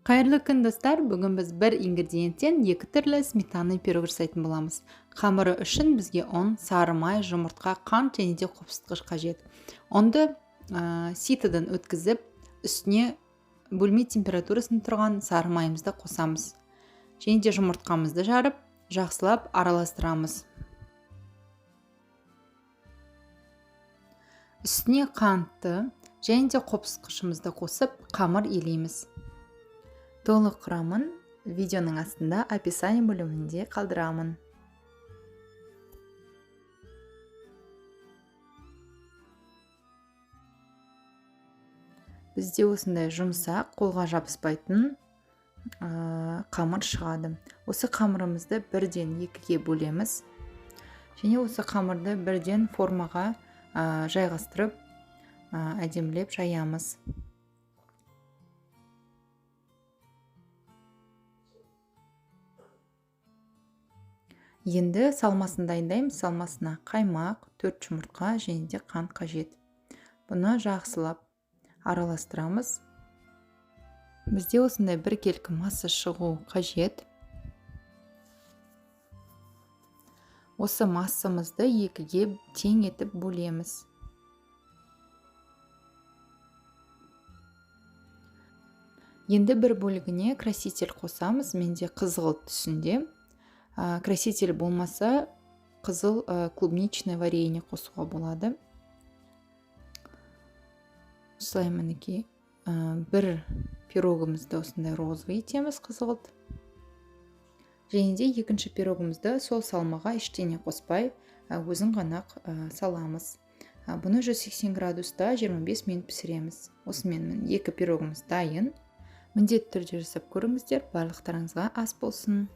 Қайырлы күн, достар! Бүгін біз бір ингредиенттен екі түрлі сметанный пирог жасайтын боламыз. Қамыры үшін бізге ұн, сары май, жұмыртқа, қант және де қопсытқыш қажет. Ұнды ситодан өткізіп, үстіне бөлме температурасында тұрған сары майымызды қосамыз. Және де жұмыртқамызды жарып, жақсылап араластырамыз. Үстіне қантты және де қопсытқышымызды қосып, қамыр илейміз. Толық құрамын видеоның астында описание бөлімінде қалдырамын. Бізде осындай жұмсақ, қолға жабыспайтын қамыр шығады. Осы қамырымызды бірден екіге бөлеміз. Және осы қамырды бірден формаға жайғастырып, әдемілеп жаямыз. Енді салмасын дайындаймыз. Салмасына қаймақ, 4 жұмыртқа және де қант қажет. Бұны жақсылап араластырамыз. Бізде осындай біркелкі масса шығу қажет. Осы массамызды екіге тең етіп бөлеміз. Енді бір бөлігіне краситель қосамыз. Менде қызғылт түсінде. Краситель болмаса, қызыл клубничное варенье қосуға болады. Осылай мінекей, бір пирогымызды осындай розовый етеміз, қызғылт. Және де екінші пирогымызды сол салмаға ештеңе қоспай, өзін ғана саламыз. Бұны 180 градуста 25 минут пісіреміз. Осымен міне екі пирогымыз дайын. Міндетті түрде жасап көріңіздер. Барлықтарыңызға ас болсын.